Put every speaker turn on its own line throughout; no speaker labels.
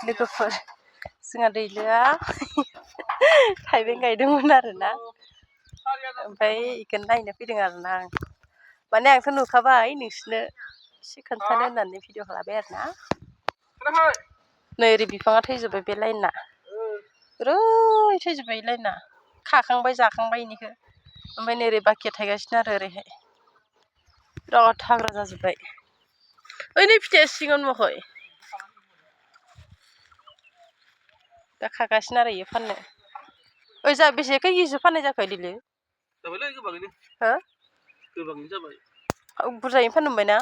लोगोफोर जोंहा दैलोआ थाइबें गायदोंमोन आरोना ओमफ्राय इखौनो नायनो फैदों आरोना आं माने आंथ' नुखाबाय नोंसिनो एसे खोन्थानो होननानै भिडिअ खालामबाय आरोना नै ओरै बिफाङा थैजोब्बाय बे लाइना ओरै थैजोब्बाय लाइना खाखांबाय जाखांबाय इनिखौ ओमफ्राय नै ओरै बाखिया थायगासिनो आरो ओरैहाय बिराद हाग्रा जाजोब्बाय ओइ नै फिथाइया सिङावनो नुवाखै दा खागासिनो आरो इयो फाननो ओइ जा बेसे केजिसो फाननाय जाखो दिले
जाबायलै गोबाङैनो
हो
गोबाङैनो जाबाय
बुरजायैनो फाननो मोनबायना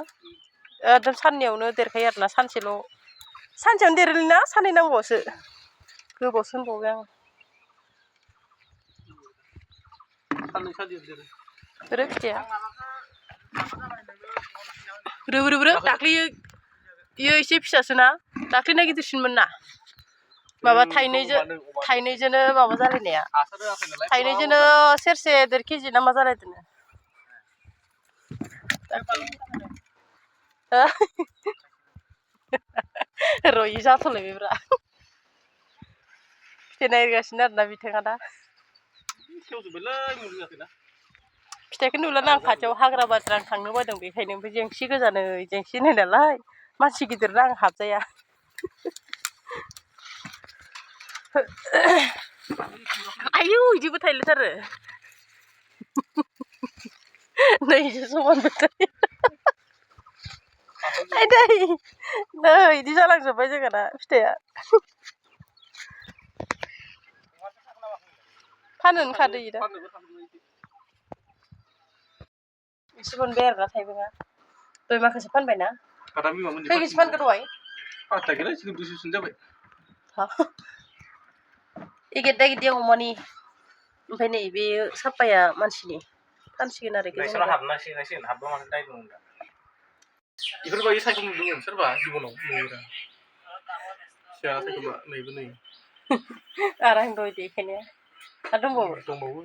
एकदम साननैयावनो देरखायो आरोना सानसेयावनो देरोलै ना साननै नांबावसो गोबावसो होनबावबाय आं
साननै सानसेयावनो देरो
बोरो फिथाइया रोबो दाख्लै इयो एसे फिसासोना दाख्लैना गिदिरसिनमोन ना माबा थाइनैजोंनो माबा जालायनाया थाइनैजोंनो सेरसे 1.5 केजि ना मा जालायदोंनो र'यि जाथ'लायबायब्रा फिथाइ नागिरगासिनो आरोना बिथाङा दा
सेवजोब्बायलै मुलि होआखैना
फिथाइखौ नुलाना आं खाथियाव हाग्रा बारिजों आं थांनो बादों बेखायनो ओमफ्राय जेंसि गोजानो जेंसि होनो नालाय मानसि गिदिरना आं हाबजाया आयौ इदिबो थायलायथारो नै समानबो थायो नै इदि जालांजोब्बाय जोंहाना फिथाइया फाननोनो खादो इयो दा एसे मोनबाय आरोना थाइबेंआ दय माखासे फानबायना खै केजि फानखो दहाय
फानथायाखैलै जों 200 जाबाय
गिदिर गिदिर अमानि ओमफ्राय नै बे सापाया मानसिनि फानसिगोन आरो
नोंसोर हाबनांसिगोन हाबबा माथो दाय दं दा बेफोरबायदि साइकेल नुदोंमोन सोरबा जिबनाव नुयोदा सिया साइकेला नैबो नै
आरो आं दहाय देखायनाया आरो दंबावो